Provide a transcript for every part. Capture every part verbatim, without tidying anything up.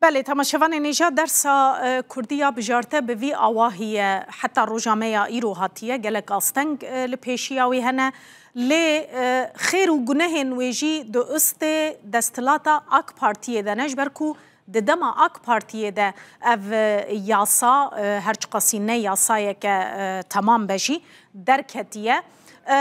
Belê, temaşevanên hêja, dersa, e, kurdî ya bijarte bi vî awahî ye. Heta roja me ya îro hatiye, gelek asteng, e, li pêşiya wî hene. Lê, e, xêr û gunehên wê jî di ustê desthilata AK Partiyê de ne, ji ber ku di dema AK Partiyê de ev, e, yasa, e, her çiqasî ne yasayeke, e, temam be jî derketiye. E,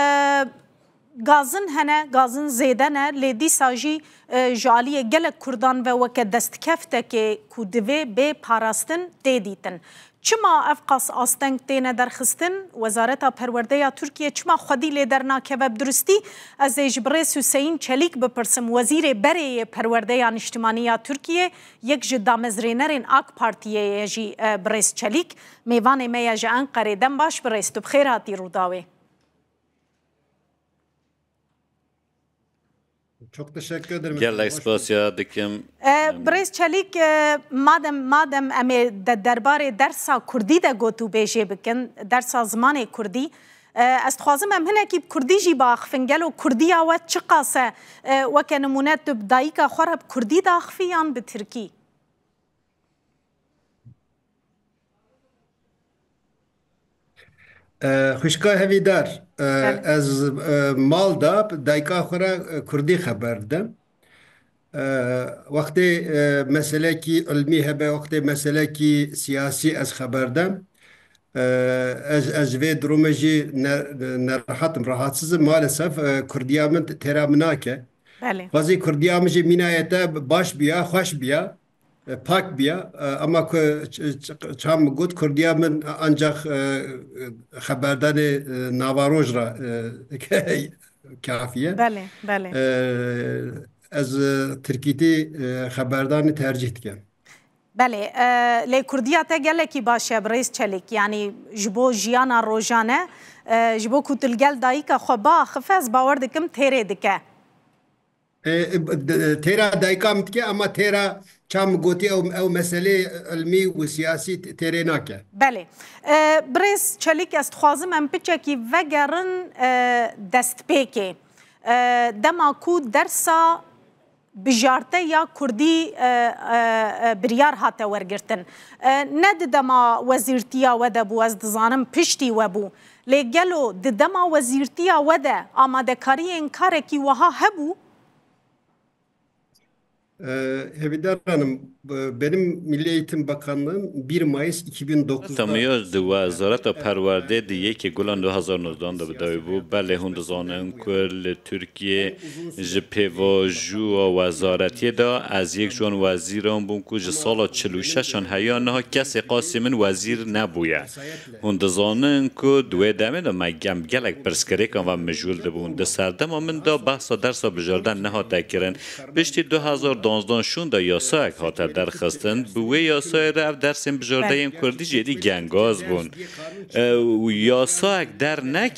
Gazin hene, gazin zêde ne, lê dîsa jî, e, ji aliyê gelek kurdan ve weke destkeftekê ku divê bê parastin tê dîtin. Çima ev qas asteng têne derxistin? Wezareta Perwerde ya Tirkiyê çima xwedî lê dernakeve? Bi durustî ez ê ji birêz Hüseyin Çelîk bipirsim, wezîrê berê yê Perwerdeya Niştimanî ya Tirkiyê, yek ji damezrênerên AK Partiyê ye jî, e, birêz Çelîk. Mêvanê me ye ji Enqerê. Dem baş birêz, tu bi xêr hatî Rûdawê. Çok teşekkür ederim efendim. Gelek spasiya dikim. E, birêz Çelîk, e, madem, madem em ê de derbarê dersa kurdî de gotûbêjê bikin, dersa zimanê kurdî, e, ez dixwazim em hinekî bi kurdî jî biaxifin. Gelo kurdiya we çiqas e? E, weke nimûne tu bi dayika xwe re bi kurdî diaxifî yan bi tirkî? E, xwişka Hevîdar, e, Belê. ez, e, mal de dayika xwe re, e, kurdî xeber didim. E, wextê, e, meselekî ilmî hebe, wextê meselekî siyasî ez xeber dem. E, ez, ez ji vê durumê jî ne-, nerahat im, rahatsız im. Maalesef, e, kurdiya min têra min nake. Belê. Xwezî kurdiya min jî mînayete baş biya, xweş biya, e, pak biya. E, ama ku ç-, ç-, çawa min got, kurdiya min ancak, e, e, xeberdanê, e, navaroj ra, e, kafî ye. Belê, belê. E, ez, e, tirkîtî, e, xeberdanê tercîh dikim. Belê, e, lê kurdiya te gelekî baş e, birêz Çelîk. Yanî ji bo jiyana rojane, e, ji bo ku tu li gel dayika xwe biaxife, ez bawer dikim têrê dike. E, e, d-, têra dayika min dike, ama têra çawa min gotî ew, ew meselê ilmî û siyasî t-, têrê nake. Belê. E, birêz Çelîk, ez dixwazim em piçekî vegerin, e, destpêkê. E, dema ku dersa bijarte ya kurdî, e, e, e, biryar hate wergirtin. E, ne di dema wezîrtiya we de bû, ez dizanim piştî we bû. Lê gelo di dema wezîrtiya we de amadekariyên karekî wiha hebû? Ee, Hevîdar Hanım, e, benim Milli Eğitim Bakanlığım bir Mayıs iki bin dokuzda. Temiyo di Wezareta Perwerdê di yekê Gulan du hazar nozdan de bi dawî bû. Belê hûn dizanin ku li Tirkiyê ji pêvajoya wezaretiyê de ez yek ji wan wezîran bûm ku ji sala çil û şeşan heya niha kesê qasî min wezîr nebûye. Hûn dizanin ku di wê demê de me gem gelek pirsgirêkan ve mijûl dibûn. Di serdema min de behsa dersa bijarden nehate kirin. Piştî du hazar duwazdeh şûn de yasayek hate derxistin. Bi wê yasayê re ev dersên bijardeyên kurdî jêdî gengaz bûn. E, û yasayek dernekir.